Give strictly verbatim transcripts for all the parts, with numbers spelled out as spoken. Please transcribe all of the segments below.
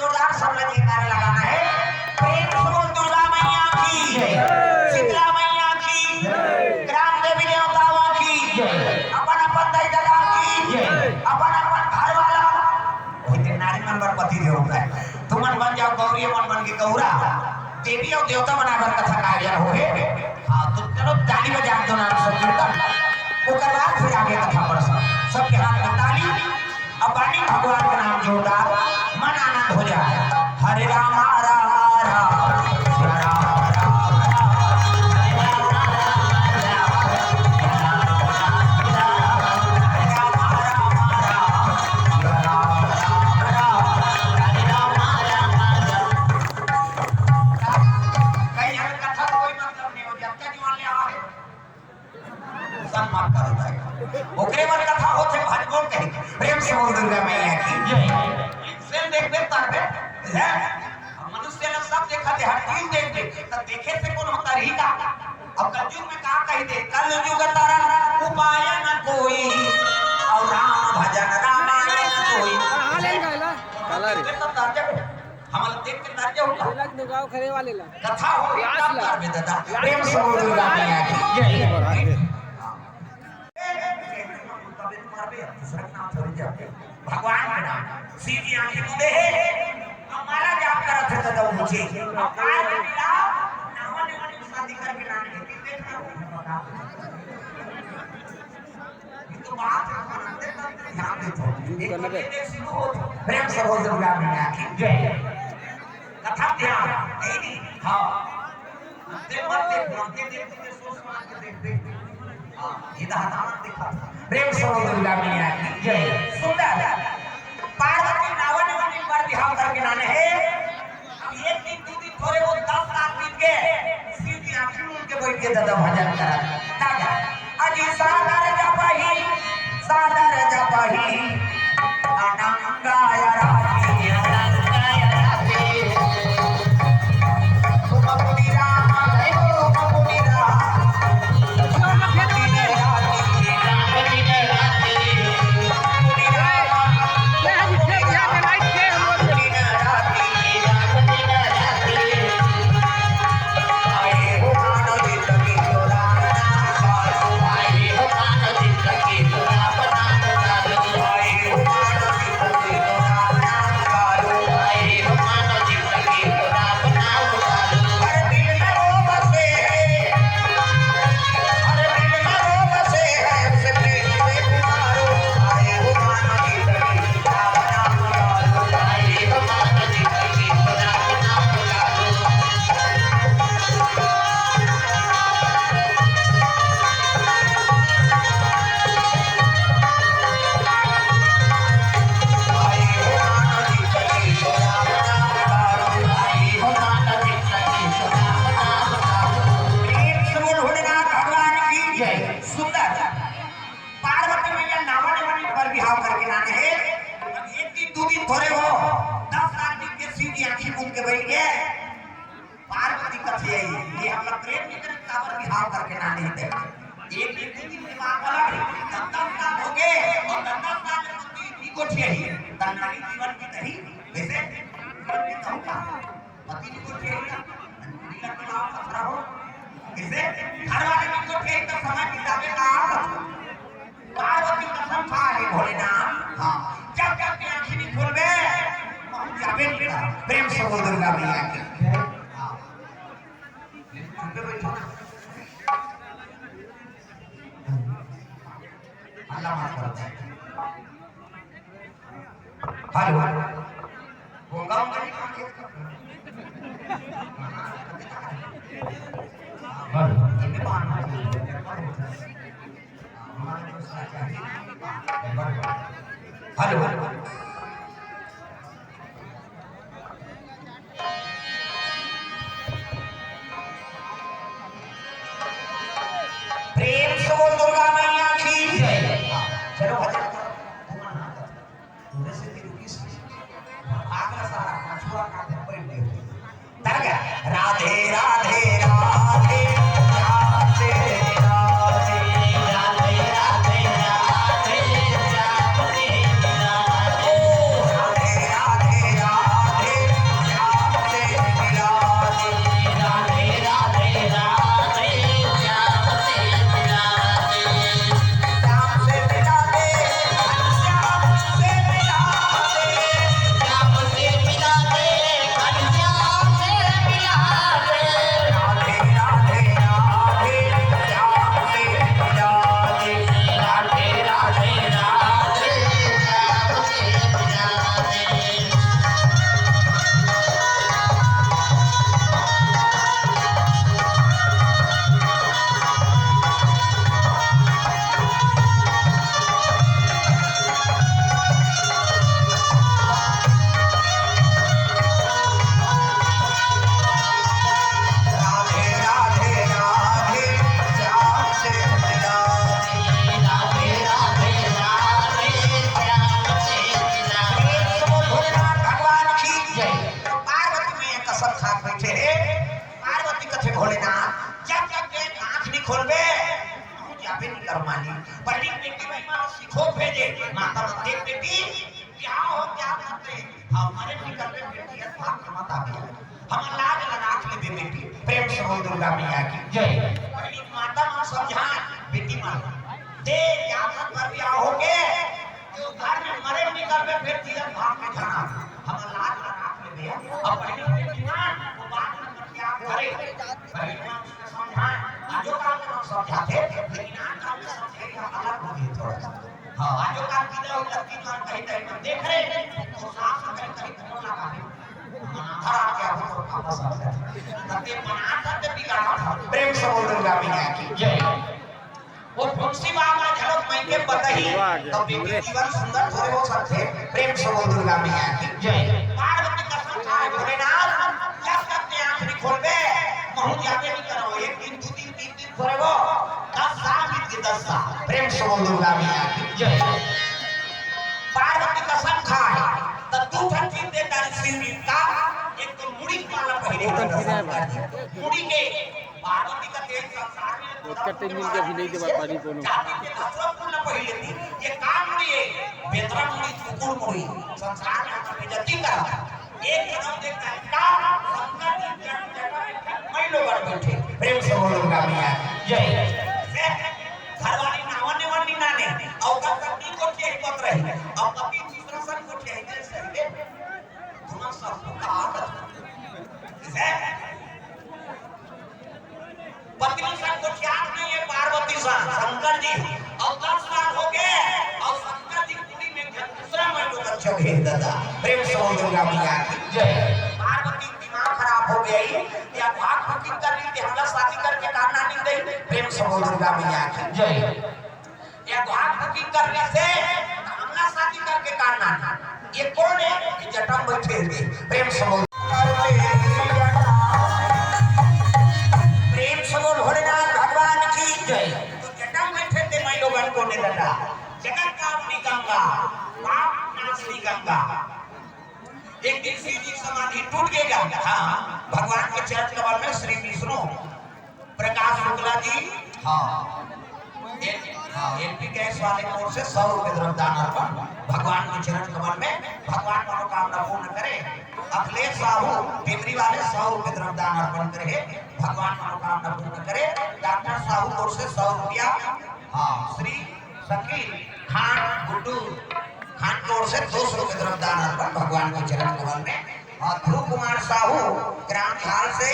जोरदार सब ला जयकारा लगाना है। प्रेम से बोल दुर्गा मैया की, शीतला मैया की, ग्राम देवी देवताओं की, अपन अपन दाई ददा की, अपन अपन घर वाला, ओही दिन नारी मन बर पति देव होता है। तुमन बन जाओ गौरी, मन बन के गौरा, देवी अउ देवता बनाए बर कथा का आयोजन होहे। हाँ, तो चलो ताली बजा दो नाम संकीर्तन, ओकर बाद फिर आगे कथा पढ़ सब। सबके हाथ में ताली। अब बानी भगवान के नाम जोरदार, मन आनंद हो जाए। हरे राम राम राम, सिया राम राम राम, हरे राम राम राम, सिया राम राम राम, हरे राम राम राम, सिया राम राम राम, हरे राम राम राम। कहीं हमें कथा कोई मतलब नहीं हो, जब तक जुआन ले आवे। सब माफ करो भाई। ओकरे मन कथा होथे भजबो कही। प्रेम से बोल दुर्गा मैया की जय। सेल देख देख तार दे। है? अब मनुष्य लोग सब देखा दे, हर चीज देख दे। तब देखे से कौन होता रही का? अब कलयुग में का कही दे? कलयुग तरन उपाय न कोई। और राम भजन रामायण न कोई। कहाँ ले गए ला? काला रे। देख तब तार दे। हमला देख के डर जाहू का? एला गाँव घरे वाले ला। कथा हो, प्यास एकदम ला। डर में दादा। प्यास प्रेम से बोल दुर्गा मैया की जय। तबे तो मारबे, दूसरा के नाम थोड़ी जाबे। भगवान के नाम। सीधी आंखें मुंदे हे, अब माला जाप करत हे तो दऊ मुझे। अब आज मिला, नावा ने वाली शादी करके लाने के दिन देखना। ये तो बात है, अपन अंदर का ध्यान देते हैं। एक तो ये देख शुरू हो, प्रेम से बोल दुर्गा मैया की जय। कथा ध्यान, नहीं, नहीं, हाँ। अंते मत देख, अंते देख, तुझे सोच मार के देख, देख। हाँ, ये तो हनुमान दिखा। प्रेम से बोल दुर्गा मैया की जय। सुंदर। पार्वती नावा ने वाली बर बिहाव करके लाने हे। अब एक दिन, दू दिन थोड़े, वो दस साल बीत गए। शिव जी आंखें मूंद के बैठ के दादा भजन करा। दादा, अजी सादर जपही, सादर जपही, अनंगाय राखी, अनंगाय राखी। तुम पुनि राम, तुम पुनि राम। प्रेम से बोल भोलेनाथ भगवान की जय। सुंदर। पार्वती मैया नावा ने वाली बर बिहाव करके लाने हे। अब एक दिन, दू दिन थोड़े हो, दस साल बीत के शिव जी आंखें मूंद के बैठ गए। पार्वती कथे आई, ये हमला प्रेम नहीं करे, काबर बिहाव करके लाने हे। एक दिन, दू दिन के बाद वाला भी, जब दस साल हो गए, और जब दस साल में पति नहीं गोठियाही, तब नारी जीवन की तही, वैसे जीवन की तहु का। पति नहीं गोठियाही, नारी का नाम खतरा हो। कैसे? घर वाले नहीं गोठियाही, तब समय बितावे का। पार्वती कसम खा हे भोलेनाथ, हाँ, जब जब के आँखी नहीं खोलबे, हम जाबे नहीं करब। प्रेम से बोल दुर्गा मैया की। हाँ। चुपे बैठो ना। हल्ला मत करो। हेलो। गंगा उंगा नहीं खाते। हेलो। हेलो। प्रेम से बोल दुर्गा मैया की जय। चलो भजन करो। पूरे से भी रुकी सी। आगरा सारा मछुआ का दिन बैठ गए। तब क्या? राधे, राधे, राधे, राधे, राधे, राधे, राधे, राधे, राधे, राधे। पढ़ी बेटी में माँ सीखो भेजे, माता मन देख बेटी, बिहाव हो क्या करते? हाँ, मरे निकल में बेटी है, भाग के मत आ गया। हमर लाज ला राख लेबे बेटी। प्रेम से बोल दुर्गा मैया की जय। पढ़ी माता मन समझाए, बेटी मन दे, क्या घर पर बिहाव हो के, जो घर में मरे निकल में फिर तीरथ भाग में जाना। हमर लाज ला राख लेबे। अब पढ़ी बेटी ना, वो बात में क्या करे? पढ़ी माँ समझाए, आजो काल के लोग समझाते, लेकिन आजकल के समझे का अलग हो गई थोड़ा सा। हाँ, आजो काल की जो लड़की जो कहीं कहीं पर देख रहे, तो साफ से कहीं कहीं फोन लगा रहे। हाँ, घर आके अभी तो वापस आ गए। तब ये बना करके बिगाड़ा था। प्रेम से बोल दुर्गा मैया की जय। वो फुंसी बाबा झलक मैं के बताही, तब बेटी जीवन सुंदर थोड़े हो सकते। प्रेम से बोल दुर्गा मैया की जय। पार्वती कसम खाए भोलेनाथ, जब तक के आंख नहीं खोलबे, महू जाबे नहीं करो। एक दिन, दो दिन, तीन दिन थोड़े वो, दस साल बीत के दस साल। प्रेम से बोल दुर्गा मैया की जय। पार्वती कसम खाए, तो दू ठन चीज देता है शिवलिंग का, एक तो मुड़ी माला पहले होता शंकर जी, मुड़ी के पार्वती का तेल संसार में ओतका तेल मिल के भी नहीं देवा पानी कोनो। जाति के धसवा फूल न पहले थी, ये काम मुड़ी है, बेतरा मुड़ी, कुकुर मुड़ी, संसार में हम बेइज्जती करा। एक जन्म देखता है, का शंकर जी जन्म जन्म में मैं लोग बैठे, प्रेम से बोल दुर्गा मैया की जय। घरवाली नावने वाली नाने, और का पत्नी को के पत रही, और पति दूसरा सन को के जैसे है, तुम सब को कहा था। जय। पत्नी सन गोठियात नहीं है पार्वती सन, शंकर जी। और दस साल हो गए, और शंकर जी कुड़ी में घर दूसरा मैं लोग अच्छा भेज देता। प्रेम से बोल दुर्गा मैया की जय। पार्वती दिमाग खराब हो गई, या भाग बुकिंग कर ली थी, हमला शादी करके काम ना नहीं गई। प्रेम से बोल दुर्गा मैया की जय। या भाग बुकिंग करने से हमला शादी करके काम ना नहीं। ये कौन है? ये जटा में बैठे हुए। प्रेम से बोल। प्रेम से बोल भोलेनाथ भगवान की जय। तो जटा में बैठे थे मैं लोगन को ने लगा। जगत पावनी गंगा, पाप नाशनी गंगा। एक दिन शिव जी समाधि टूट गया। हाँ, भगवान के चरण कमल में श्री विष्णु प्रकाश शुक्ला जी, हाँ, एल-, हाँ, एलपी गैस वाले की ओर से सौ रुपए द्रव्य दान अर्पण भगवान के चरण कमल में, भगवान मनोकामना पूर्ण करे। अखिलेश साहू टेमरी वाले सौ रुपए द्रव्य दान अर्पण करे, भगवान मनोकामना पूर्ण करे। डॉक्टर साहू की ओर से सौ रुपया, हाँ, श्री शकील खान गुड्डू खान की ओर से दो सौ रुपए द्रव्य दान अर्पण भगवान के चरण कमल में। और ध्रुव कुमार साहू ग्राम झाल से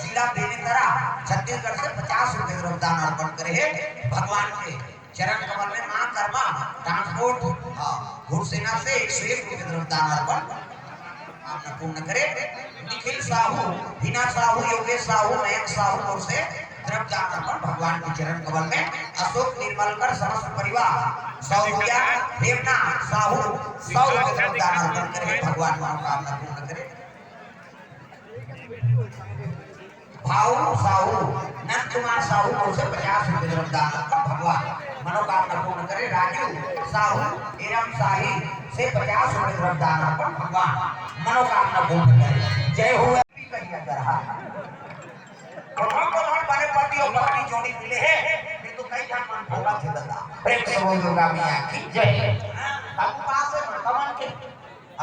जिला बेमेतरा छत्तीसगढ़ से पचास रुपए द्रव्य दान अर्पण करे है भगवान के चरण कमल में। माँ कर्मा ट्रांसपोर्ट, हाँ, घुड़सेना से एक सौ एक रुपए द्रव्य दान अर्पण कामना पूर्ण करे। निखिल साहू, हिना साहू, योगेश साहू, मयंक साहू ओर से द्रव्य दान अर्पण भगवान के चरण कमल में। अशोक निर्मलकर समस्त परिवार सौ रुपया, हेमना साहू सौ रुपया द्रव्य दान अर्पण करे, भगवान मनोकामना पूर्ण करे। भाऊ साहू, नंद कुमार साहू ओर से पचास रुपया द्रव्य दान अर्पण, भगवान मनोकामना पूर्ण करे। राजू साहू, एरम शाही से पचास रुपया द्रव्य दान अर्पण, भगवान मनोकामना पूर्ण करे। जय हो। कहिया गरहा। कौन कौन बने पति और पत्नी जोड़ी मिले हैं, ये तो कई जन मन भोगा थे दादा। प्रेम से बोल दुर्गा मैया की जय। हाँ, हम उपास है माता मन के।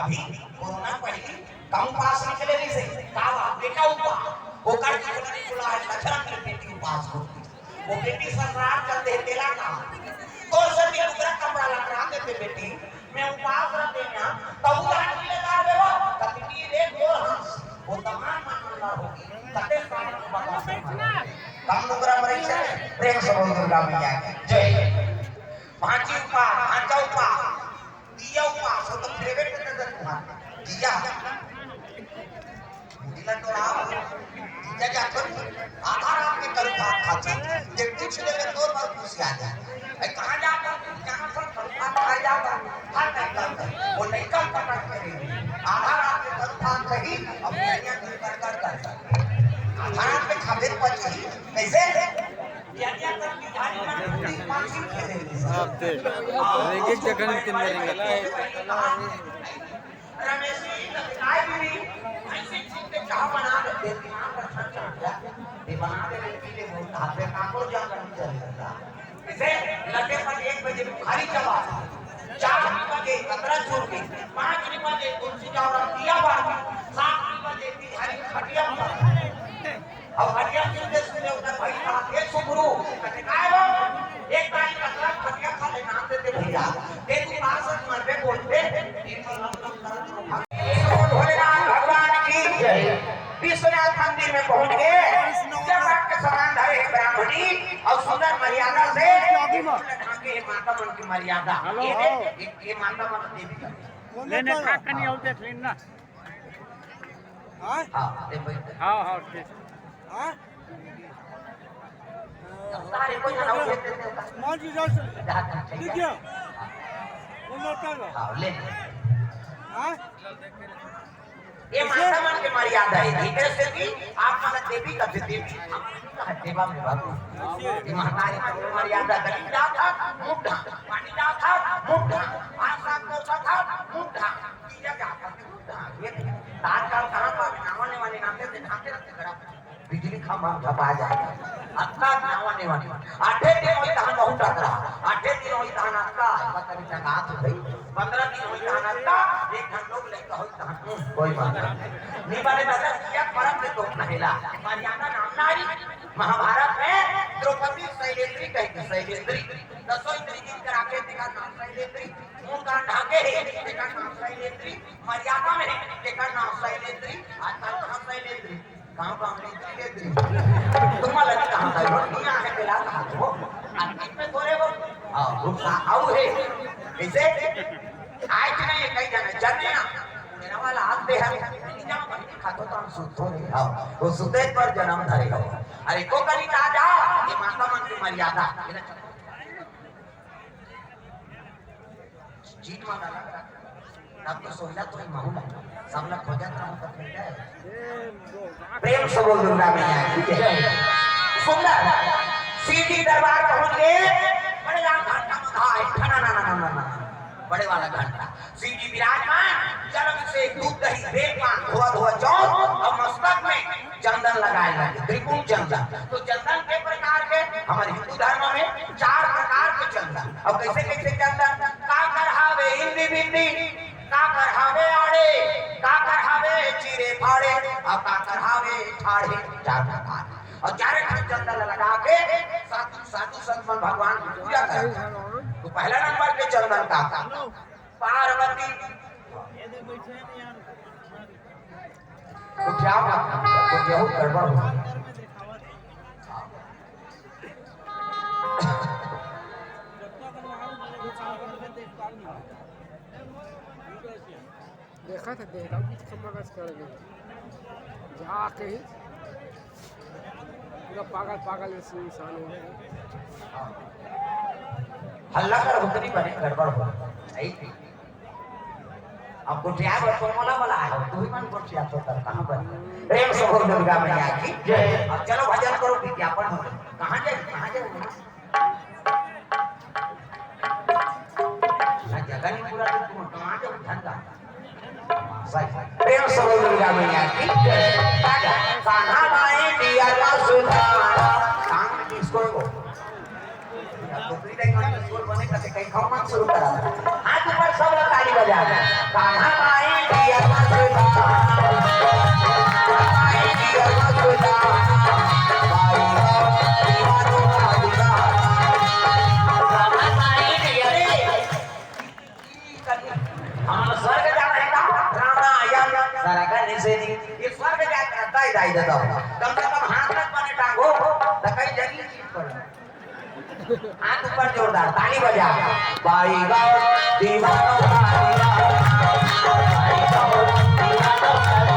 अभी कोरोना पहली कम उपास निकले नहीं से, का बात, बेटा उपास, वो कर के बोला, बोला है, लक्षण के बेटी उपास को। वो बेटी ससुराल चल दे, तेला का। तो सभी लुगरा कपड़ा लकड़ा देते बेटी, मैं उपास रहते ना, तब उधार मिले का देवा, कतनी रे गोर हंस, वो तमाम मन ला होगी, कते सारे को बता सकता है। कम लुगरा मरे से, प्रेम से बोल दुर्गा मैया की जय। पांची उपास, पांचा उपास, दिया उपास, वो तो फेवरेट है तो तुम्हारा। दिया। मुड़ी ला तो आओ। दिया जा तो आधा रात में करू भात खाते। ये पूछ ले तो बहुत खुशी आ जाए। ए, कहाँ जाता? जहाँ पर करू भात खाए जाता। हर नहीं करता। वो नहीं कर पटक के नहीं। आधा रात में करू भात सही, अब दुनिया की कर कर कर कर। आधा रात में खाबे पची। कैसे? आप देख, रेंगे के जगह में तीन बार रेंगा। विश्वनाथ मंदिर में पहुंच के जब के सामान धरे हे ब्राह्मणी अउ सुंदर मर्यादा से ढांके हे माता मन के मर्यादा। ये देख, ये, ये माता मन देवी का। लेने का कनी और देख लेना। हाँ? हाँ, ये भाई। हाँ, हाँ, ठीक। हाँ? सारे को ना उठे देते हैं। मान जी, जा से। ठीक है। वो लौटा लो। हाँ, ले। हाँ? ये माता मन के मर्यादा हे, ठीक है, से भी आप मन देवी का देवी, हम का देवा में बाबू। ये महतारी मन के मर्यादा, गली जात हा, मुंह ढांक, पानी जात हा, मुंह ढांक, आशा को सथा, मुंह ढांक, ये जात हा, मुंह ढांक। ये आजकल कहाँ पर नावने वाले नाते से ढांके रखते गड़ा। बिजली खंभा में झपा जाए। अतका नावा नेवा नहीं। आठे दिन होई तहन बहुत टकरा। आठे दिन होई तहन अतका, पता नहीं टका तो भाई। पंद्रह दिन होई तहन अतका, एक घंटो के लेकर होई तहन, हम्म, कोई बात नहीं। नहीं बने दादा, किया फर्क में तो महिला। मर्यादा नाम नारी। महाभारत में द्रौपदी शैलेंद्री कही थी, शैलेंद्री। दसों इंद्री जिनकर आंखें देखा नाम शैलेंद्री। मुंह कान ढाके है, देखा नाम शैलेंद्री। मर्यादा में है, देखा नाम शैलेंद्री। आजकल कहाँ शैलेंद्री? गाँव गाँव में इतनी लेती। तुम्हारा लड़की कहाँ था? रोटी यहाँ है, मिला कहाँ तो? आदमी में थोड़े वो, हाँ, गुस्सा आऊ है। इसे आज नहीं, कई जने जने ना। मेरा वाला हाथ दे है, नहीं जाओ, बहिनी खा तो हम सुत हो रहे। हाँ, वो सुते पर जन्म धरे हो। अरे, को करी राजा, ये माता मन की मर्यादा। जीत माता ला, तब तो सोचा तो ही महू ला, सब ला खोजत रहूं तो मिल जाए। प्रेम से बोल दुर्गा मैया की जय। सुंदर सीधी दरबार पहुंच गए, बड़े वाला घंटा बधा है, ठना ना ना ना ना ना, बड़े वाला घंटा। शिव जी विराजमान, जल अभिषेक, दूध दही, बेल पान, धोआ धोआ जौ और मस्तक में चंदन लगाए लगे, त्रिपुंड चंदन। तो चंदन के प्रकार के हमारे हिंदू धर्म में चार प्रकार के चंदन। अब कैसे कैसे चंदन? काकर हावे इंदी बिंदी, काकर हावे आड़े, काकर हावे चीरे फाड़े, और काकर हावे ठाड़े। चार प्रकार। और चारे ठन चंदन लगा के साधु, साधु संत मन भगवान की पूजा करते हैं। तो पहला नंबर के चंदन का पार्वती। कुछ क्या बात है? कुछ यहू गड़बड़ हो। देखा था, देखा कुछ खम्मा का चढ़ गया। जाके ही पूरा पागल, पागल जैसे इंसान हो गया। हल्ला कर, उतनी बड़ी गड़बड़ हो। सही थी। अब गोठिया बर तो मोला बला हो, तू ही मन गोठिया तो कर कहाँ बन? प्रेम से बोल दुर्गा मैया की जय। अब चलो भजन करो, विज्ञापन हो। कहाँ जाए, कहाँ जाए? ना जगह नहीं पूरा, तो तुम कहाँ जाओ? धंधा। सही। प्रेम से बोल दुर्गा मैया की जय। कान्हा माई दिया का सुधारा। कान में किसको हो? टोकरी टाइप में स्कूल बने, कसे कहीं खाओ मत शुरू करा। हाथ ऊपर, सब लोग ताली बजा दे। कान्हा माई दिया का सुधारा। माई दिया का सुधारा। माई का दीवाना का दीवाना। कान्हा माई दिया रे। हाँ, स्वर्ग जात हे का? प्राणायाम, सारा करने से नहीं। ये स्वर्ग जात हे, दाई, दाई, दादा। कम से कम हाथ में बने टांगो, तो कहीं जल्दी चीज पर। हाथ ऊपर जोरदार, ताली बजा। बाई गाओ, दीवानो का दीवाना। बाई गाओ, दीवानो का दीवाना।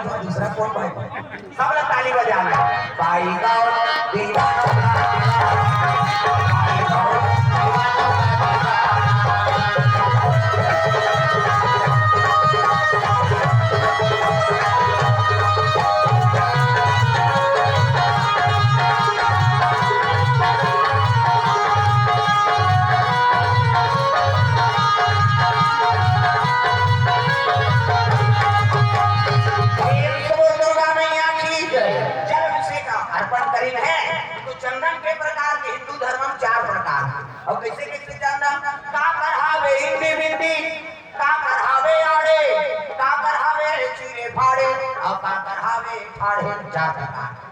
दूसरा कौन भाई? सब लोग ताली बजाना। भाई गाओ, दीवाना। प्रेम से बोल दुर्गा मैया की जय। जल अभिषेक अर्पण करिन हे। तो चंदन के प्रकार के हिंदू धर्म में चार प्रकार के। अउ कैसे कैसे चंदन? काकर हावे इंदी बिंदी, काकर हावे आड़े, काकर हावे चीरे फाड़े, अउ काकर हावे ठाढ़े। चार प्रकार।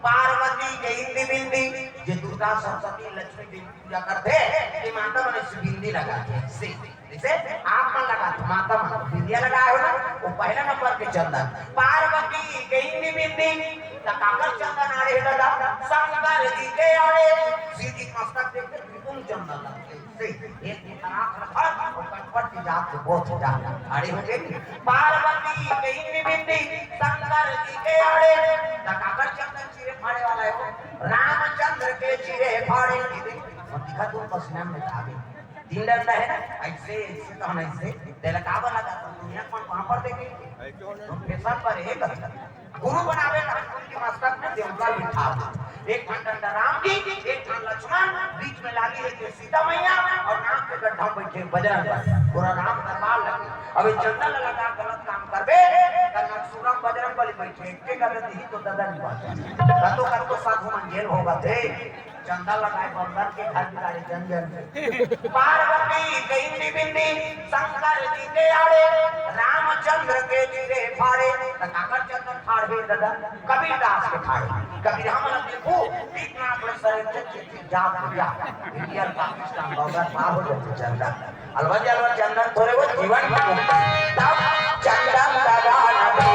पार्वती के इंदी बिंदी, जे दुर्गा सरस्वती लक्ष्मी देवी पूजा करथे, ये माता मन से बिंदी लगाथे, से जैसे आप मन लगाथे, माता मन बिंदिया लगाए हो ना, वो पहला नंबर के चंदन। पार्वती के इंदी बिंदी, त काकर चंदन आड़े हे दादा? शंकर जी के आड़े। शिव जी मस्तक देख के बिल्कुल चंदन लगथे, से एक खराब रखा, और कटपट की जात के बहुत जात आड़े हो गए। पार्वती के इंदी बिंदी, शंकर जी के आड़े, त काकर चंदन चीरे फाड़े वाला हे वो? रामचंद्र के चीरे फाड़े। वो दिखा तू पसीना में धागे। तीन डंडा हे ना, ऐसे, ऐसे तो हम ऐसे, तेला काबर लगा, तो दुनिया में वहां पर देखे। तो फैशन पर एक गुरु बनावे, रामचंद्र के मस्तक में देवता बिठा दे। एक ठन डंडा राम जी, एक ठन लक्ष्मण, बीच में लागी हे के सीता मैया, और नाक के गड्ढा में बैठे बजरंग बली। पूरा राम दरबार लगे। अब ये चंदन लगा गलत काम करबे, त नरसूरा बजरंग बली बैठे, एक के गलत ही तो दादा नहीं बात। कतो कतो साधु मन जेल होगा थे। चंदा लगाए बंदर के घर बिगाड़े जन जन। पार्वती के इंदी बिंदी, शंकर जी के आड़े, रामचंद्र के चीरे फाड़े, त काकर चंदन फाड़े दादा? कबीर दास के फाड़े। कबीर हम लोग देखो, इतना अपने सरे चित चित चित जात हो गया। इंडियन पाकिस्तान बॉर्डर पार हो जाते चंदन। अलवा जी, अलवा चंदन थोरे वो जीवन की मुक्ति। तब चंदन लगा नदी।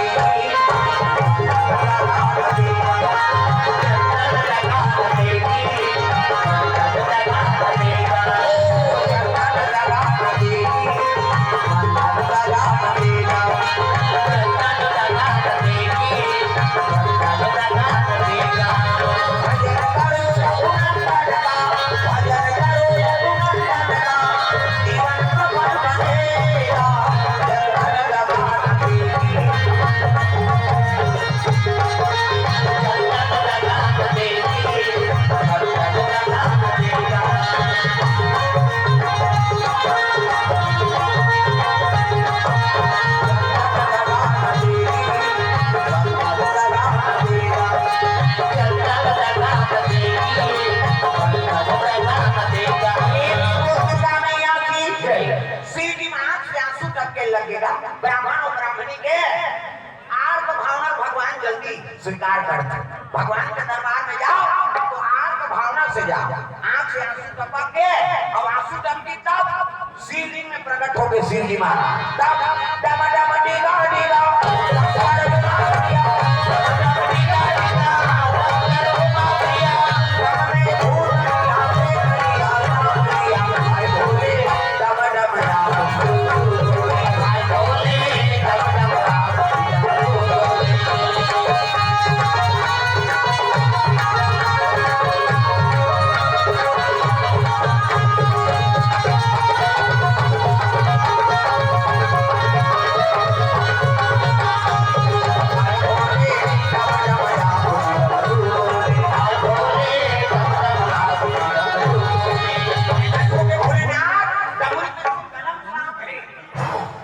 सीढ़ी में आंख से आंसू टपके लगेगा। ब्राह्मण और ब्राह्मणी के आर्त भावना भगवान जल्दी स्वीकार करथे। भगवान के दरबार में जाओ तो आर्त भावना से जाओ, आंख से आंसू टपक के, और आंसू टपकी तब शिवलिंग में प्रकट होके शिव जी महाराज डम डम डम डीगा डीगा।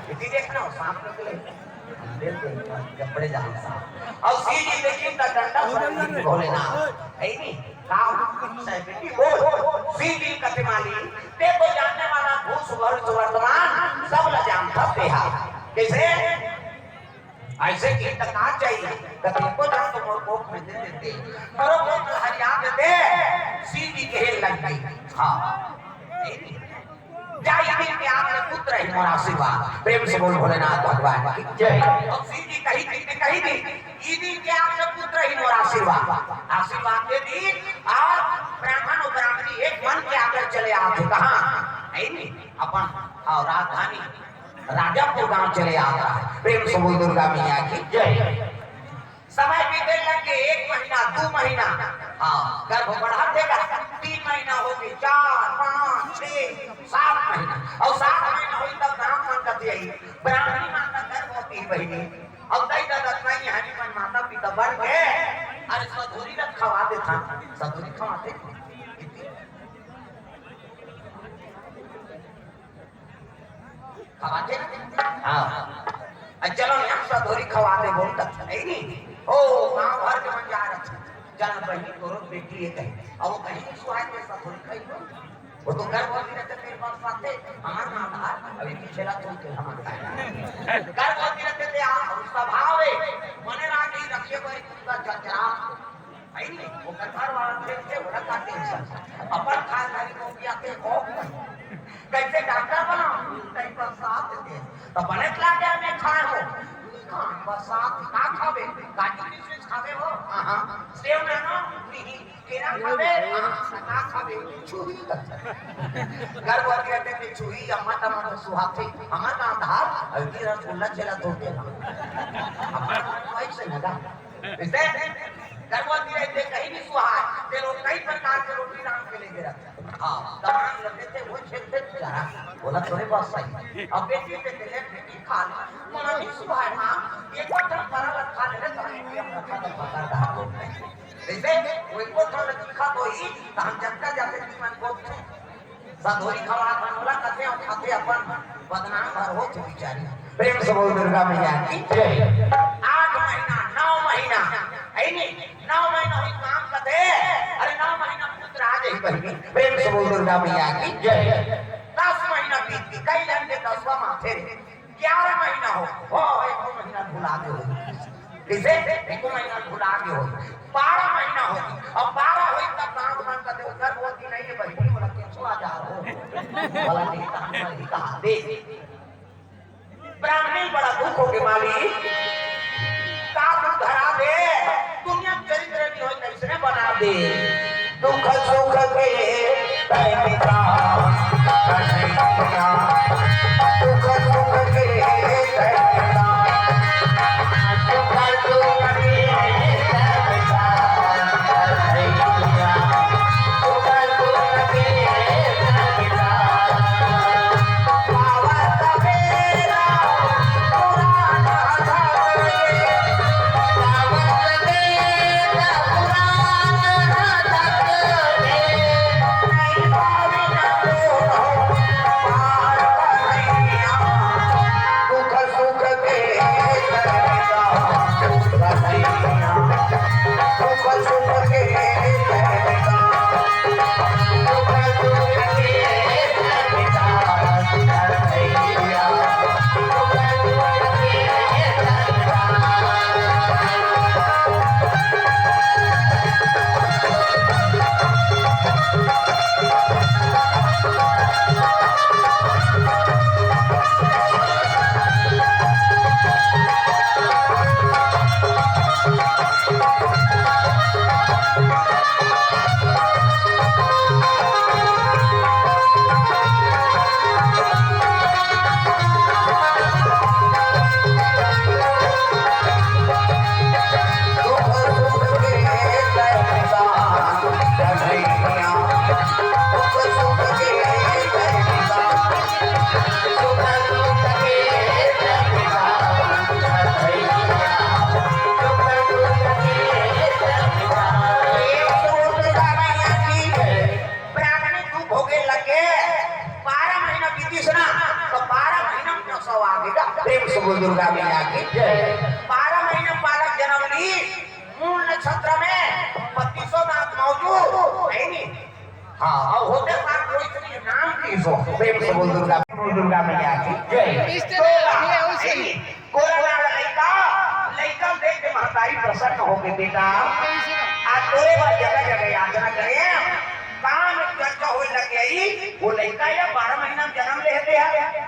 इसी देखना हो, सांप निकले। बिल्कुल, कपड़े जहाँ सांप। और सीधी देखी तो डंडा पर भोलेनाथ। है नहीं? काम, सह बेटी बोल। सीधी कतिमाली, ते को जानने वाला भूत स्वर्ग वर्तमान, सब ला जानता तेहा। कैसे? ऐसे की तो कहा चाहिए, कति को जान तो मोर कोख में दे देते। करो कोख हरिया देते, सीधी कहे लग गई। हाँ। नहीं? जय अनिल के आपने पुत्र ही मोर आशीर्वाद। प्रेम से बोल भोलेनाथ भगवान की जय। और सीधी कही थी, कही थी, इदी के आपने पुत्र ही मोर आशीर्वाद। आशीर्वाद दे दी और ब्राह्मण और ब्राह्मणी एक मन के आकर चले आते। कहाँ? है नहीं? अपन, हाँ, राजधानी राजापुर गांव चले आता है। प्रेम से बोल दुर्गा मैया की जय। एक महीना, दू महीना, हाँ, गर्भ बढ़ाथे का, तीन महीना होगे, चार, पाँच, छह, सात महीना, अउ सात महीना होही तब दांत मन कतियाही। ब्राह्मणी माता गर्भवती बहिनी, अउ दई ददा नइ हनी मन माता पिता बन के, अरे सधोरी ला खवा देथन, सधोरी खवाथे। खवाथे ना? हाँ। अ, चलो ना, सधोरी खवा दे, बोल तक है नहीं। ओ, गांव भर के मन जा रहे थे। चल बहिनी, तोरो बेटी ये कही। अब वो कहीं सुहाय के सधोरी खाई हो। वो तो गर्भवती रहते, फिर बरसाते, हमार माँ बाहर, अभी पीछे ला तुम के हमारे। गर्भवती रहते थे, आप, स्वभाव है, मने राखी रखिए, कोई कुत्ता जचरा। है नहीं? वो कथार वाला देख के ओला का टेंशन? अपन खाए वाली को भी आते हो। कैसे डॉक्टर बना? कहीं बरसात दे। तो बने ला क्या मैं खाए हो? नहीं खाए, बरसात का खावे? काजू किशमिश खावे हो? हाँ, हाँ। सेव नानो? नहीं। केरा खावे? हाँ, का खावे? छुही का। गर्भवती रहते थे, छुही, अम्मा टमाटर सुहाते। हमार का आधार, अभी रसगुल्ला चला धो देना। हमार वही से लगा। जइसे गर्भवती रहिथे, कहीं भी सुहाय, ते रो-, कई प्रकार के रोटी रांध के लेगे रहिथे। हाँ, दमान लगे थे, वो छेद छेद चला। बोला, "तोरे बात सही।" अब बेटी के दिले, "बेटी खा ले।" बोला, "नहीं सुहाय माँ, ये तो ठन परल खा ले रे, तो ये अपना खा ले, पकड़ धार दो।" जइसे वो एक ठन लगी खा तो ही, तो हम जनता जाते जीवन को थे। सधोरी खवा के ओला कथे अउ खाथे अपन बदनाम घर हो चुकी चारी। प्रेम से बोल दुर्गा मैया की जय। आठ महीना, नौ महीना, है नी? नौ महीना हुई काम कथे, अरे नौ महीना पुत्र आ जाही बहिनी। प्रेम से बोल दुर्गा मैया की जय। दस महीना बीत गई, कई जन के दसवां माथे रे। ग्यारह महीना हो, हो, एको महीना भुला गे हो। किसे? एको महीना भुला गे हो। बारह महीना हो, अब बारह होई तब दांत मन कर दे, गर्भवती नहीं है बहिनी, बोला, "केचुआ जा रहो।" बोला, "नहीं, तो हम नहीं कहा दे।" ब्राह्मणी बड़ा दुख हो के, "मालिक, का दुख धरा दे, दुनिया के चरित्र नहीं होई, कैसने बना दे।" दुख सुख के तैं पिता कन्हैया, दुख सुख के तैं पिता, दुख सुख के तैं पिता कन्हैया, दुख सुख के तैं पिता। पावत बेरा पुरान हथवा के, पावत बेरा पुरान ब्राह्मणी दुख होगे लगे, बारह महीना बीतिस ना, तो बारह महीना में प्रसव आगे गा। प्रेम से बोल दुर्गा मैया की जय। बारह महीना में बालक जन्म ली, मूल नक्षत्र में बत्तीसों दांत मौजूद है नी। हाँ, अउ होते साथ कोई श्री राम की सो। प्रेम से बोल दुर्गा, बोल दुर्गा मैया की जय। इस तरह ये उसी कोरा नाम लइका, लइका देख के महतारी प्रसन्न हो गई, "बेटा, आज तोरे बर जगह जगह याचना करे, काम में चर्चा होए लग गई, वो लइका या बारह महीना में जन्म ले हते है,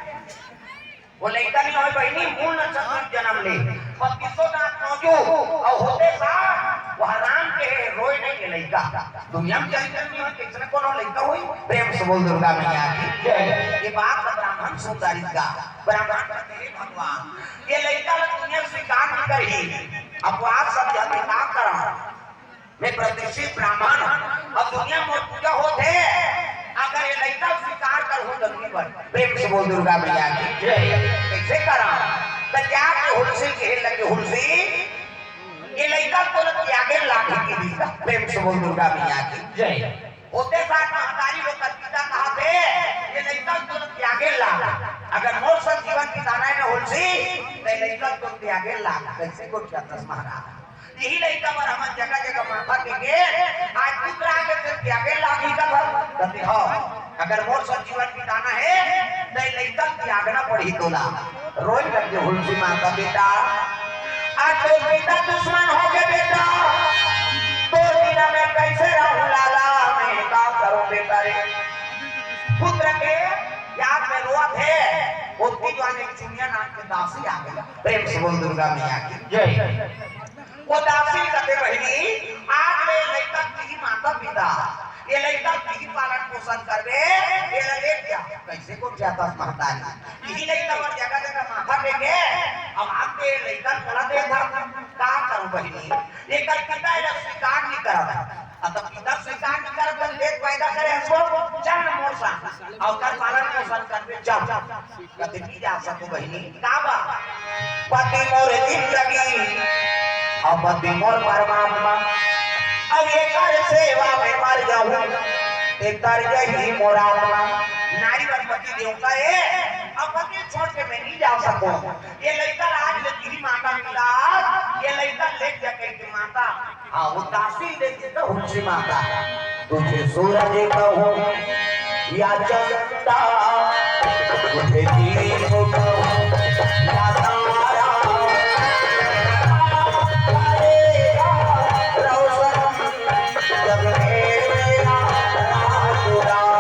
वो लइका नहीं होए बहिनी, मूल नक्षत्र में जन्म ले, बत्तीसों दांत मौजूद, अउ होते साथ वह राम के रोए नहीं के लइका, दुनिया में चरित्र नहीं होए, किसने कोनो लइका होई?" प्रेम से बोल दुर्गा मैया की जय। ये बात ब्राह्मण सुंदर का, ब्राह्मण का तेरे भगवान, ये लइका ला दुनिया स्वीकार नहीं करही। अपवाद सब जगह का करा। मैं प्रतिष्ठित ब्राह्मण हूँ, अब दुनिया में पूजा होत हे। अगर ये लइका स्वीकार करहूँ तो नहीं बन। प्रेम से बोल दुर्गा मैया की जय। कैसे करा? तो जाके हुलसी कहे लगे, "हुलसी, ये लइका तो त्यागे लागी की दिशा।" प्रेम से बोल दुर्गा मैया की जय। होते साथ महतारी लोग कविता कहा थे, "ये लइका तो त्यागे लाग। अगर मोर संग जीवन बिताना है ना हुलसी, तो ये लइका तो त्यागे लाग।" कैसे को क्या दस महाराज? यही लइका बर हमन जगह जगह माथा टेके, आज पुत्र आके फिर त्यागे लागी का भर। कहते, "हाँ, अगर मोर संग जीवन बिताना है, तो ये लइका त्यागना पड़ही तोला।" रोए लगे हुलसी माता, "बेटा, आज तोर पिता दुश्मन हो गए बेटा, तोर बिना मैं कैसे रहूं लाला, मैं का करूं बेटा रे?" पुत्र के याद में रोवत हे, ओतकी जुवार एक चुनिया नाम के दासी आ गई। प्रेम से बोल दुर्गा मैया की जय। वो दासी कथे, "बहिनी, आज ले लइका की माता पिता, ये लइका की पालन पोषण करबे, ये ले जा।" कैसे को जाता महतारी? यही लइका बर जगह जगह माथा टेके, अब आपके लइका थोड़ा देर था, का करूं बहिनी? ये कर पिता ये स्वीकार नहीं करत। अब तो पिता स्वीकार नहीं करत, तो देख पैदा करे हमको, चल मोर साथ। और कर पालन पोषण करबे, चल। कते नहीं जा सको बहिनी, का बा? पति मोर जिंदगी, अब पति मोर परमात्मा, अब एकर सेवा में मर जाऊं, ते तर जही मोर आत्मा। नारी बर पति देवता हे, अब पति छोड़ के मैं नहीं जा सकूं। ये लइका आज ले तेरी माता पिता, ये लइका ले जा कह के माता, हाँ, वो दासी ले के तो हुलसी माता। तुझे सूरज कहूँ या चंदा, तुझे दीप कहूँ या तारा, तेरा रोशन जग में मेरा राज उजाला।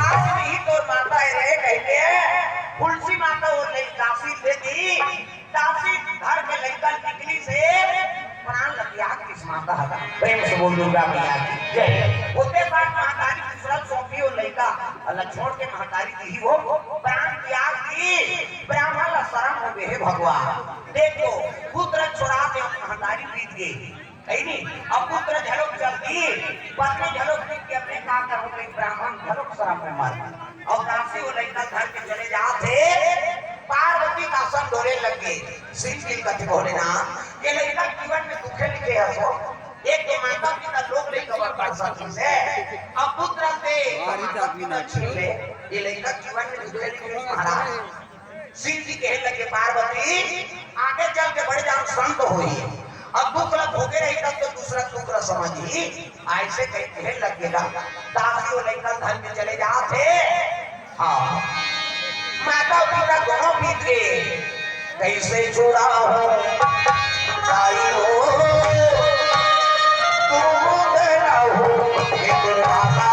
आज नहीं तोर माता हे रे कहिके, हुलसी माता वो ले दासी दे दी। दासी घर के लइका निकली से प्राण ल त्याग दिस माता हला। प्रेम से बोल दुर्गा मैया की जय। होते साथ महतारी दूसरा सौंपी वो लइका, अला छोड़ के महतारी दी वो प्राण त्याग दी। ब्राह्मण ला शरम हो गए, "हे भगवान, देखो, पुत्र छोड़ा दे, महतारी बीत गई।" है नी? अब पुत्र झलोक जल्दी, पत्नी झलोक देख के अपने का करो, एक ब्राह्मण झलोक शरम में मर। और दासी वो लइका घर के चले जात हे, पार्वती का आसन डोले लग गए। शिव जी कथे, "भोलेनाथ, ये लइका जीवन में दुखे लिखे है सो, एक तो माता पिता लोग लइका बर पैसा चीज है, अब पुत्र से माता पिता छीन ले, ये लइका जीवन में दुखे लिखे महाराज।" शिव जी कहे लगे, "पार्वती, आगे चल के बड़े जान संत होही। अब दुख ला भोगे रही तब तो दूसरा दुख ला समझही।" ऐसे कह कहे लगे गा। दासी वो लइका घर में चले जात हे। हाँ, माता पिता दोनों बीत गए। कैसे छुड़ाऊं ताई हो, तू मेरा हो, हे दुर्गा माता।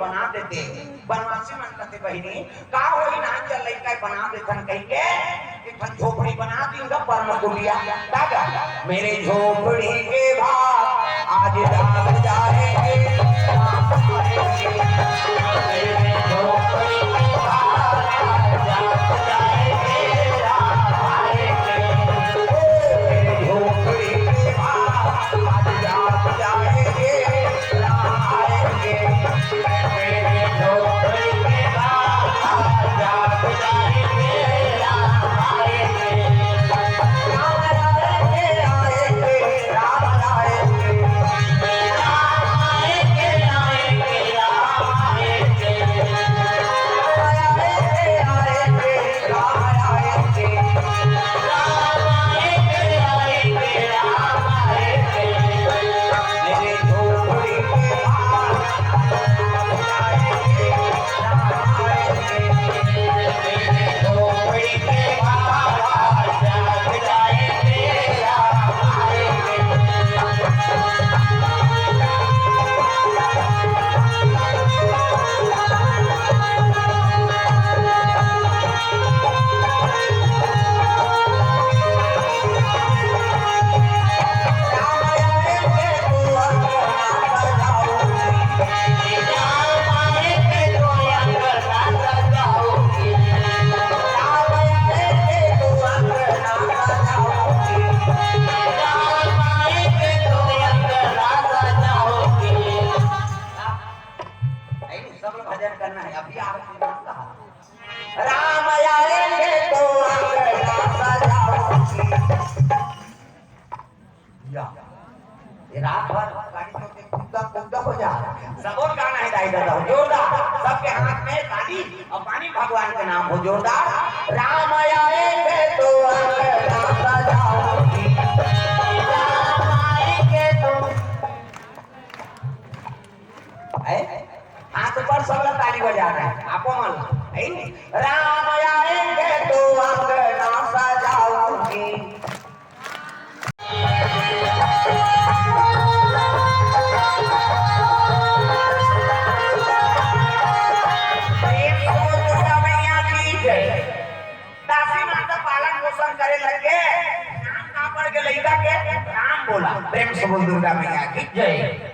बना देते। बनवासी मन कथे, बहिनी, का होही, नान जन लइका बना देथन कहिके, एक ठन झोपड़ी बना दिन गा, परम कुटिया। का गा? मेरे झोपड़ी के भाग आज जाग जाएंगे, राम आएंगे। मेरे झोपड़ी के भाग आज जाग जाएंगे, राम आएंगे। मेरे झोपड़ी के भाग आज जाग जाएंगे, राम आएंगे। सब लोग भजन करना है, अभी आप राम आएंगे तो अंगना सजाओ। या। ये रात भर गाड़ी में कुद्दा कुद्दा हो जा। सबोर गाना है दाई दादा, जोरदार। सबके हाथ में ताली और पानी भगवान के नाम हो, जोरदार। राम आएंगे तो अंगना सजाओ। राम आएंगे तो, है? हाथ ऊपर, सब लोग ताली बजा रहे हैं, आपो मन ला, है नी? राम आएंगे तो अंगना सजाओ जी। प्रेम से बोल दुर्गा मैया की जय। दासी माता पालन पोषण करे लगे, नाम का पड़ के लइका के राम बोला। प्रेम से बोल दुर्गा मैया की जय।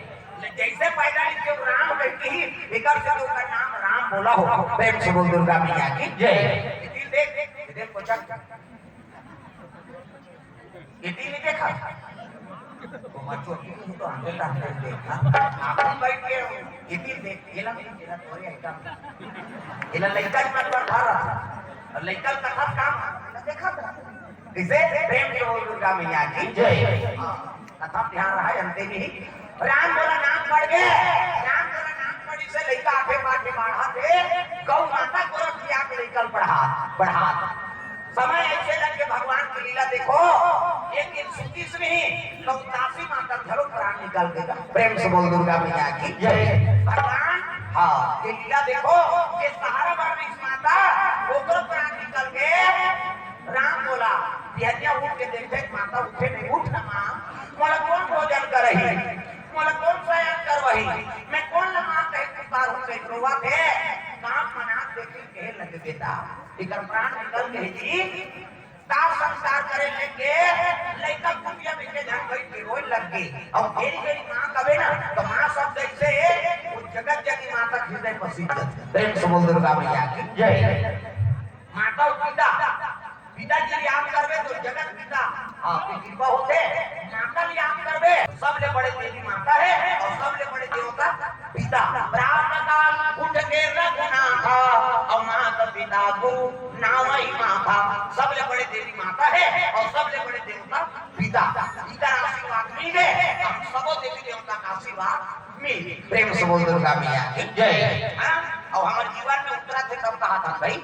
जैसे पैदा नीचे राम बेटी ही, एकर से ओकर नाम राम बोला हो। प्रेम से बोल दुर्गा मैया की जय। ये दिल देख, ये देख, कोचक। ये दिल नहीं देखा? वो बच्चों की तो हम तो तक नहीं देखा। आप भी बैठ के ये दिल देख, ये ला, ये ला तोरे आइटम। ये ला लइका ही मत कर भारत। और लइका का कथा काम, ये ला देखा था। इसे प्रेम से बोल दुर्गा मैया की जय। हाँ, कथा ध्यान रहा, अंते भी। राम बोला नाम पड़ गए, राम बोला नाम पड़ी से लइका आगे पाछे बढ़ा दे, गौ माता गोरख जी आके लइका पढ़ा, पढ़ा। समय ऐसे लगे भगवान की लीला देखो, एक दिन सुतीस नहीं, तो दासी माता धरो प्राण निकल देगा। प्रेम से बोल दुर्गा मैया की जय। भगवान, हाँ, ये लीला देखो, ये सहारा बारिश माता, ओकरो प्राण निकल गए। राम बोला, बिहनिया उठ के देखे, माता उठे नहीं, उठ ना माँ, मोला कौन भोजन करही, मोला कौन शयन करवही, मैं कौन ला माँ कहे पुकार हूँ, कहे रोवा थे, काम मना देखे कहे लगे बेटा, इकर प्राण निकल गए जी, दाह संस्कार करे लेके लइका कुटिया में के झन बैठ के रोए लग गए। और मेरी मेरी माँ कबे ना, तो माँ शब्द ऐसे है, वो जगत जननी माता हृदय पर सिंचत। प्रेम से बोल दुर्गा मैया की जय। माता और पिता, पिताजी याद करबे तो जगत पिता आपके कृपा होते, माता याद करबे, सबले बड़े देवी माता है और सबले बड़े देवता पिता। प्रातः काल उठ के रघुनाथा, और माता पिता को नावई माथा। सबले बड़े देवी माता है और सबले बड़े देवता पिता। इकर आशीर्वाद मिल गए, हम सबो देवी देवता का आशीर्वाद मिल गए। प्रेम से बोल दुर्गा मैया की जय। हाँ? और हमारे जीवन में उतरा थे तब कहा था भाई,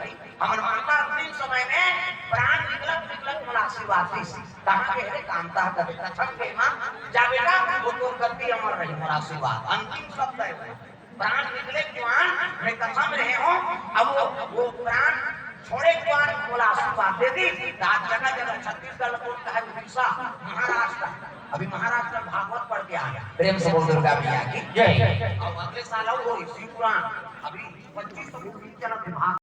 हमर माता अंतिम समय में प्राण निकलत निकलत मोला आशीर्वाद दिस। कहाँ के हरे कांता कथे कथन के माँ जा बेटा, वो तोर गद्दी अमर रही, मोला आशीर्वाद। अंतिम शब्द है वो। प्राण निकले जुआन, मैं कसम रहे हूँ, अब वो, वो प्राण छोड़े जुआन मोला आशीर्वाद दे दी। आज जगह जगह छत्तीसगढ़ कौन कहे उड़ीसा, महाराष्ट्र, अभी महाराष्ट्र में भागवत पढ़ के आया, प्रेम से बोल दुर्गा मैया की जय। और अगले साल और होई शिव पुराण। अभी पच्चीस को भी चला विभाग।